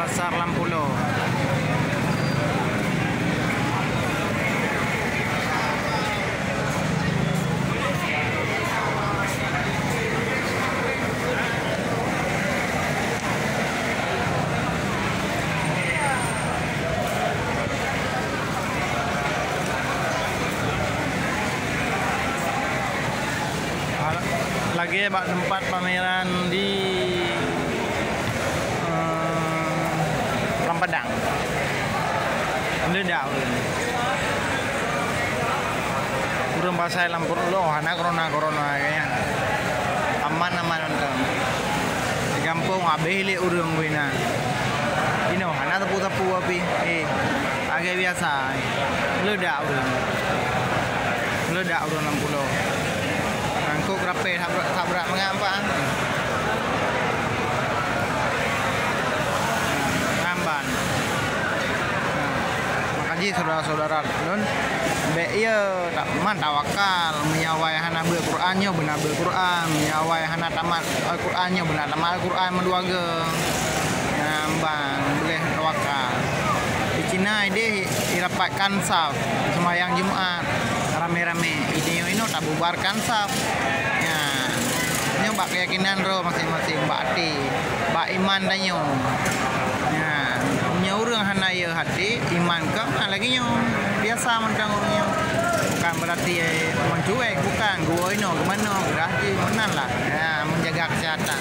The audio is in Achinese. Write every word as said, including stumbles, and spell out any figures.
Pasar lam pulo. Lagèe bak teumpat pameran di, eh, Lam Padang. Meuledak ureueng. Ureueng pasai lam pruet ulo, hana corona-corona, ya. Aman-aman mantong. Di gampông habéh lé ureueng bina. Inoe hana sapeue-sapeue api. Eh, lagèe biasa. Meuledak ureueng. Meuledak ureueng lam pulo. Angkot rapé sabrak, sabrak mangat, Pak. Ngamban. Nah, maka jih syedara-syedara lôn, bèk, ya, ta-, man tawakal. Meunyoe awai hana beuet Quran, nyoe beuna beuet Quran. Meunyoe awai hana tamat Al-Quran, nyoe beuna tamat Al-Quran meudua geuh. Nyan ban, beulèh tawakal. Di Cina idéh irapat kan saf, seumayang Jumat ramé-ramé. Idéh inoe tabubarkan saf. Nyan. Nyoe bak keuyakinan droe maséng-maséng, bak até, bak iman tanyoe. Nyan. Meunyoe ureueng hana yö até, iman ka, ha, lagèe nyoe. Biasa mantong ureueng nyoe. Bukan berarti, eh, meucuek, bukan. Geuwoe inoe, geumanoe, geurah jih, meunan lah. Ya, menjaga kesehatan.